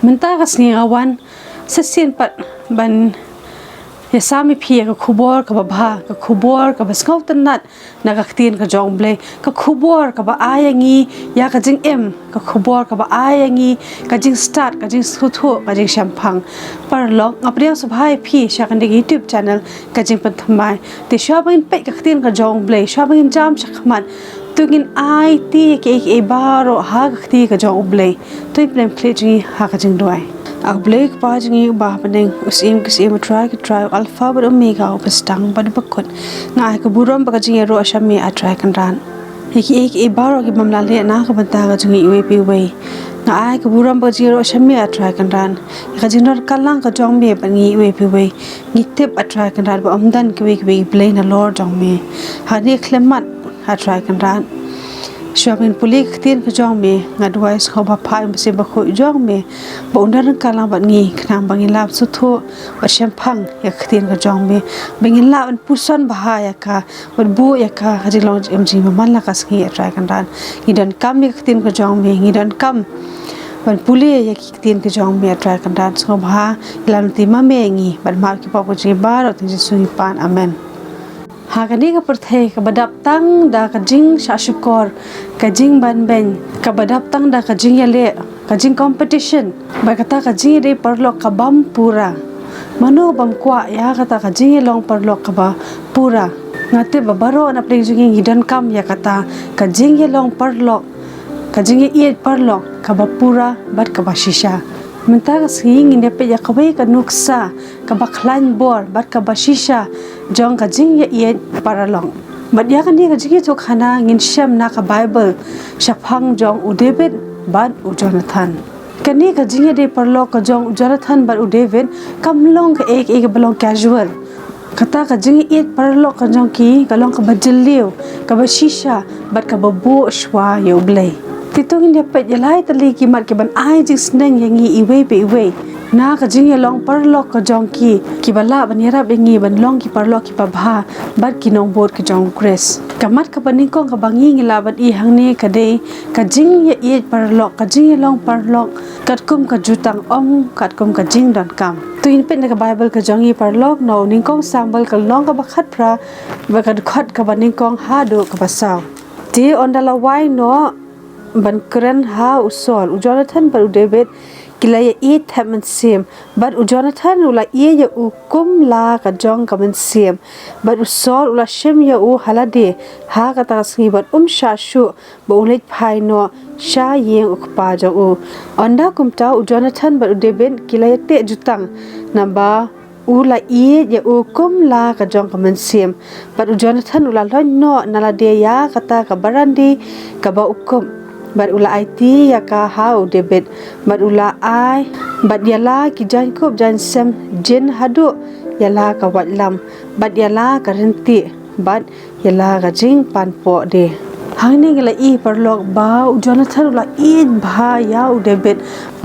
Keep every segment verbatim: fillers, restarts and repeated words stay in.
Mynta ka sngi nga wan sa shisien pat ban ïasam ïa phi ïa ka khubor kaba bha, ka khubor kaba sngewtynnat na ka ktien ka jong U Blei, ka khubor kaba ai ïa ngi ïa ka jingim, ka khubor kaba ai ïa ngi ka jingstad, ka jingsngewthuh, ka jingshemphang. Paralok, nga pdiang sngewbha ïa phi sha kane ka YouTube channel Ka Jingpynthymmai. Te shuwa ba ngin peit ka ktien ka jong U Blei, shuwa ba ngin jam shakhmat, to ngin aiti ïa kiei kiei baroh ha ka kti ka jong U Blei. To ngin pynlong khlieh jong ngi ha ka jingduwai. A U Blei Kpa jong ngi uba ha bneng, u Syiem ki syiem, u Trai ki trai, u Alpha bad Omega, u ba sdang bad u ba kut. Nga ai ka burom bad ka jingïaroh sha me, A Trai Kynrad. Ïa kiei kiei baroh ki bym lah leh na ka bynta ka jong ngi iwei pa iwei, nga ai ka burom bad ka jingïaroh sha me, A Trai Kynrad. Ïa ka jingdonkam lang ka jong me bad ngi iwei pa iwei, ngi tip, A Trai Kynrad, ba ym don kiwei kiwei ki blei nalor jong me ha kane ka khyllipmat, A Trai Kynrad. Shuwa ba ngin pule ka ktien ka jong me, nga duwai sngewbha, Kpa Mynsiem Bakhuid jong me, ba un donkam lang bad ngi khnang ba ngin lah ban sngewthuh bad shemphang ïa ka ktien ka jong me, ba ngin lah ban puson bha ïa ka, bad buh ïa ka ha ka jinglong jingim jong ngi man la ka sngi, A Trai Kynrad. Ngi donkam ïa ka ktien ka jong me, ngi donkam ban pule ïa ki ktien ka jong me, A Trai Kynrad. Sngewbha ïalam lynti ma me ïa ngi bad map ki pop ka jong ngi baroh, ha ka kyrteng Jisu ngi pan. Amen. Ha kane ka pyrthei kaba dap tang da ka jingshahshukor, ka jingbanbeiñ, kaba dap tang da ka jingïaleh, ka jingcompetition bad kata ka jingïadei paralok ka bym pura, mano bym kwah ïa kata ka jingïalong paralok kaba pura? Nga tip ba baroh na pdeng jong ngi ngi donkam ïa kata ka jingïalong paralok, ka jingïaieit paralok kaba pura bad kaba shisha. Mynta ka sngi ngin ïa peit ïa kawei ka nuksa kaba khlaiñ bor bad kaba shisha jong ka jingïaieit paralok. Bad ïa kane ka jingïathuhkhana ngin shem na ka Baibl shaphang jong u David bad u Jonathan. Kane ka jingïadei paralok ka jong u Jonathan bad u David kam long kaei kaei kaba long casual. Kata ka jingïaieit paralok ka jong ki ka long kaba jylliew, kaba shisha bad kaba buh shuwa ïa U Blei. Te to ngin ïa peit ïa lai tylli ki mat kiban ai jingsneng ïa ngi iwei pa iwei na ka jingïalong paralok ka jong ki, kiba lah ban ïarap ïa ngi ban long ki paralok kiba bha bad ki nongbud ka jong U Khrist. Ka mat kaba nyngkong kaba ngi, ngi lah ban i hangne ka dei ka jingïaieit paralok, ka jingïalong paralok katkum ka jutang, ym katkum ka jingdonkam. To ngin peit na ka Baibl ka jong ngi, paralok, na u Nyngkong Samuel ka lynnong kaba khatphra, bad ka dkhot kaba nyngkong haduh kaba saw. Te ynda la wai noh ban kren ha u Saul, u Jonathan bad u David ki la ïaieit thep mynsiem, bad u Jonathan u la ïeit ïa u kum la ka jong ka mynsiem, bad u Saul u la shim ïa u ha lade ha kata ka sngi, bad um shah shuh ba un leit phai noh sha ïing u kpa jong u. Ynda kumta u Jonathan bad u David ki la ïateh jutang, naba u la ïeit ïa u kum la ka jong ka mynsiem. Bad u Jonathan u la lait noh na lade ïa kata ka barandi kaba u kup, bad u la aiti ïa ka ha u David, bad u la ai, bad ïa la ki jaiñkup jaiñsem jin haduh ïa la ka waitlam, bad ïa la ka ryntih, bad ïa la ka jingpanpoh de. Hangne ngi la i, paralok, ba u Jonathan u la ïeit bha ïa u David,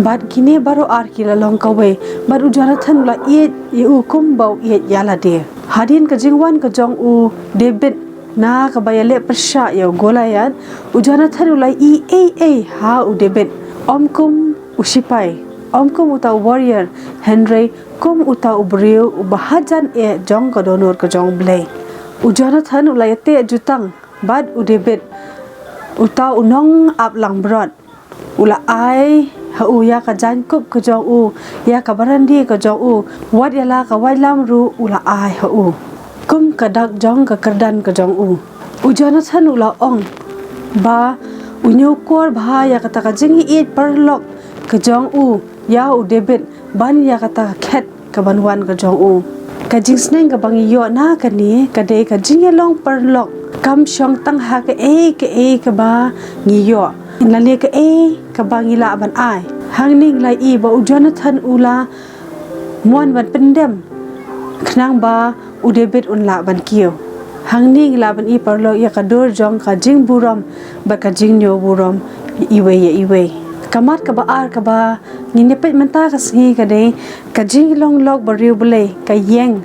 bad kine baroh ar ki la long kawei, bad u Jonathan u la ïeit ïa u kumba u ïeit ïa lade. Hadien ka jingwan ka jong u David na kaba ïaleh pyrshah ïa u Goliath, u Jonathan u la i ei ei ha u David, ym kum u sipai, ym kum uta u warrior, hynrei kum uta u briew uba hajan eh jong ka dohnud ka jong U Blei. U Jonathan u la ïateh jutang bad u David, uta u nongaplangbrot. U la ai ha u ïa ka jaiñkup ka jong u, ïa ka barandi ka jong u, wat ïa la ka waitlam ruh u la ai ha u kum ka dak jong ka kyrdan ka jong u. U Jonathan u la ong ba u ñiewkor bha ïa kata ka jingïeit paralok ka jong u ïa u David, ban ïa kata ka khet kaban wan ka jong u. Ka jingsneng kaba ngi ïoh na kane ka dei ka jingïalong paralok kam shong tang ha kaei kaei kaba ngi ïoh, lane kaei kaba ngi lah ban ai. Hangne ngi la i ba u Jonathan u la mon ban pyndem khnang ba u David un lah ban kiew. Hangne ngi lah ban i, paralok, ïa ka dur jong ka jingburom bad ka jingñiewburom iwei ïa iwei. Ka mat kaba ar kaba ngin ïa peit mynta ka sngi ka dei ka jinglong lok bariewblei, ka ïeng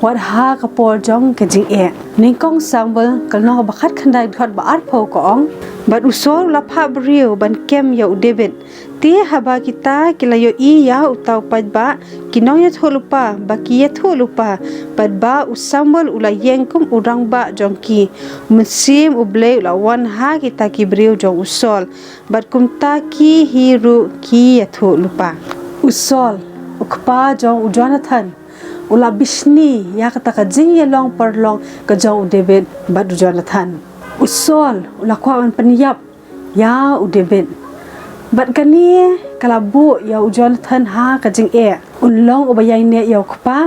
wat ha ka por jong ka jingeh. Nyngkong Samuel ka lynnong ba khatkhyndai dkhot ba arphew ka ong, bad u Saul u la phah briew ban kem ïa u David. Te haba kita ki la ïohi ïa uta u paidbah, ki nongïathuhlypa ba ki ïathuhlypa bad ba u Samuel u la ïeng kum u rangbah jong ki, u Mynsiem u Blei u la wan ha kita ki briew jong u Saul, bad kumta ki hi ruh ki ïathuhlypa. U Saul, u kpa jong u Jonathan, u la bishni ïa kata ka jingïalong paralok ka jong u David bad u Jonathan. U Saul u la kwah ban pynïap ïa u David. Bad kane ka la buh ïa u Jonathan ha ka jingeh. Un long uba ïaineh ïa u kpa,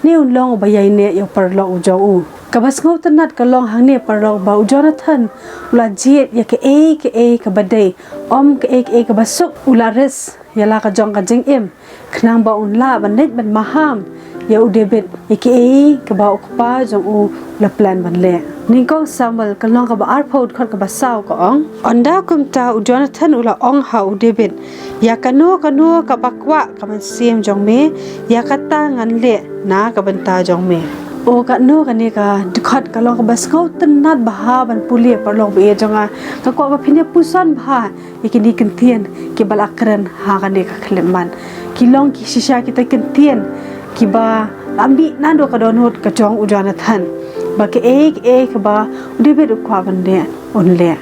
ne un long uba ïaineh ïa u paralok u jong u. Kaba sngewtynnat ka long hangne paralok ba u Jonathan u la jied ïa kaei kaei kaba dei, ym kaei kaei kaba suk. U la risk ïa la ka jong ka jingim khnang ba un lah ban leit ban maham ïa u David ïa kaei kaba u kpa jong u la plan ban leh. Nyngkong Samuel ka lynnong kaba arphew dkhot kaba saw ka ong, ynda kumta u Jonathan u la ong ha u David, ïa kano kano kaba kwah ka mynsiem jong me, ïa kata ngan leh na ka bynta jong me. O, kano kane ka dkhot ka long kaba sngewtynnat bha ban pule paralok ba ïeit jong nga. Nga kwah ba phin ïa puson bha ïa kine ki ktien kiba la kren ha kane ka khyllipmat. Ki long ki shisha kita ki ktien kiba la mih naduh ka dohnud ka jong u Jonathan, ba kaei kaei kaba u David u kwah ban leh, un leh.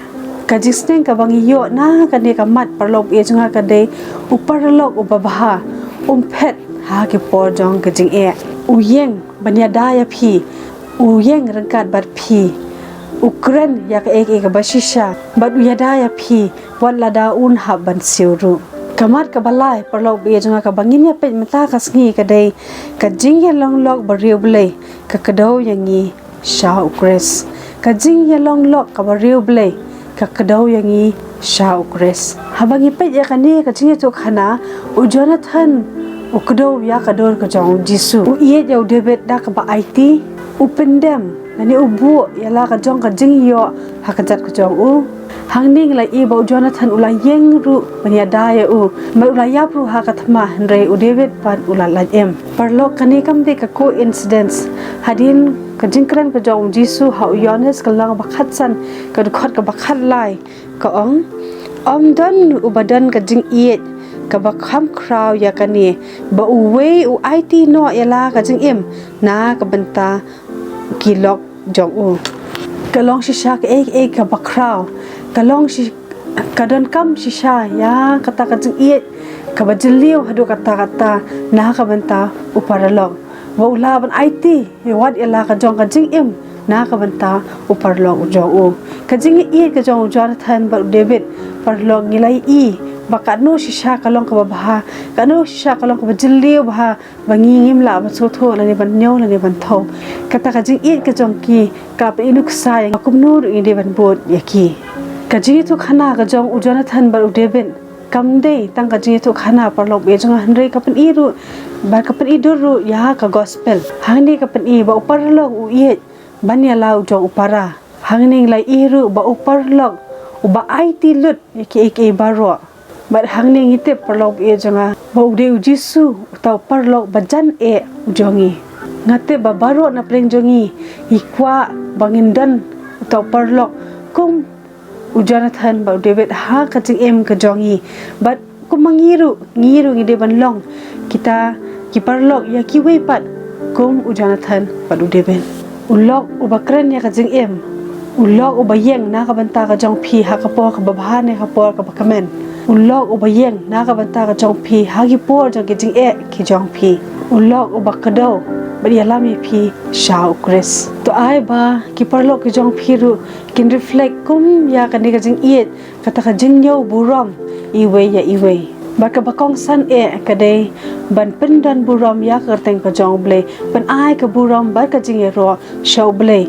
Ka jingsneng kaba ngi ïoh na kane ka mat paralok ba ïeit jong nga ka dei, u paralok uba bha um phet ha ki por jong ka jingeh. U ïeng ban ïada ïa phi, u ïeng ryngkat bad phi, u kren ïa kaei kaei kaba shisha bad u ïada ïa phi wat lada un hap ban siew ruh. Ka mat kaba lai paralok ba ïeit jong nga kaba ngin ïa peit mynta ka sngi ka dei, ka jingïalong lok bariewblei ka kdew ïa ngi sha u Khrist. Ka jingïalong lok ka bariewblei ka kdew ïa ngi sha u Khrist. Haba ngi peit ïa kane ka jingïathuhkhana, u Jonathan u kdew ïa ka dur ka jong u Jisu. U ïeit ïa u David da kaba aiti, u pyndem lane u buh ïa la ka jong ka jingïoh ha ka jait ka jong u. Hangne ngi la ïohi ba u Jonathan u la ïeng ruh ban ïada ïa u, bad u la ïap ruh ha ka thma, hynrei u David pat u la lait im. Paralok, kane kam dei ka coincidence. Hadien ka jingkren ka jong u Jisu ha u Ïoannis ka lynnong ba khatsan ka dkhot kaba khatlai ka ong, ym don uba don ka jingïeit kaba kham khraw ïa kane, ba uwei u aiti noh ïa la ka jingim na ka bynta ki lok jong u. Ka long shisha kaei kaei kaba khraw, ka long shi, ka donkam shisha ïa kata ka jingïeit kaba jylliew haduh katta katta na ka bynta u paralok, ba u lah ban aiti ïa wat ïa la ka jong ka jingim na ka bynta u paralok u jong u. Ka jingïeit ka jong u Jonathan bad u David, paralok, ngi la ïohi ba katno shisha ka long kaba bha, katno shisha ka long kaba jylliew bha, ba ngi ngim lah ban sngewthuh lane ban ñiew lane ban thew. Kata ka jingïeit ka jong ki ka pyni nuksa ïa nga kumno ruh ngi dei ban bud ïa ki. Ka jingïathuhkhana ka jong u Jonathan bad u David kam dei tang ka jingïathuhkhana, paralok ba ïeit jong nga, hynrei ka pyni ruh, bad ka pyni dur ruh ïa ka gospel. Hangne ka pyni ba u paralok u ïeit ban ïa la u jong u para. Hangne ngi la ïohi ruh ba u paralok uba aiti lut ïa kiei kiei baroh. Bad hangne ngi tip, paralok ba ïeit jong nga, ba u dei u Jisu uta u paralok ba jan eh u jong ngi. Nga tip ba baroh na pdeng jong ngi ngi kwah ba ngin don uta u paralok kum u Jonathan bad u David ha ka jingim ka jong ngi. Bad kumba ngi ruh, ngi ruh ngi dei ban long kita ki paralok ïa kiwei pat kum u Jonathan bad u David. U lok uba kren ïa ka jingim, u lok uba ïeng na ka bynta ka jong phi ha ka por kaba bha ne ka por kaba kmen. U lok uba ïeng na ka bynta ka jong phi ha ki por jong ki jingeh ki jong phi. U lok uba kdew bad ïalam ïa phi sha u Khrist. To ai ba ki paralok ki jong phi ruh kin reflect kum ïa kane ka jingïeit, kata ka jingñiew burom iwei ïa iwei. Bad kaba kongsan eh ka dei ban pyndon burom ïa ka kyrteng ka jong u Blei, ban ai ka burom bad ka jingïaroh sha u Blei.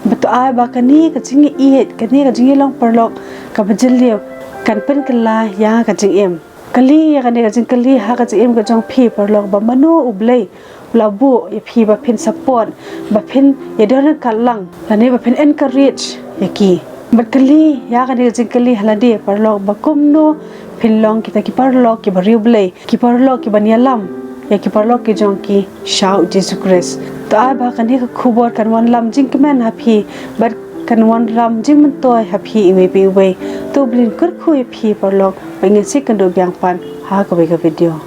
Bad to ai ba kane ka jingïeit, kane ka jingïalong paralok kaba jylliew kan pynkylla ïa ka jingim. Kylli ïa kane ka jingkylli ha ka jingim ka jong phi, paralok, ba mano u Blei u la buh ïa phi ba phin support, ba phin ïadon ryngkat lang lane ba phin encourage ïa ki. Bad kylli ïa kane ka jingkylli ha lade, paralok, ba kumno phin long kita ki paralok kiba riewblei, ki paralok kiban ïalam ïa ki paralok ki jong ki sha U Jisu Khrist. To ai ba kane ka khubor kan wanlam jingkmen ha phi bad kan wanlam jingmyntoi ha phi iwei pa iwei. To U Blei un kyrkhu ïa phi paralok, bad ngin sa ïakynduh biang pat ha kawei ka video.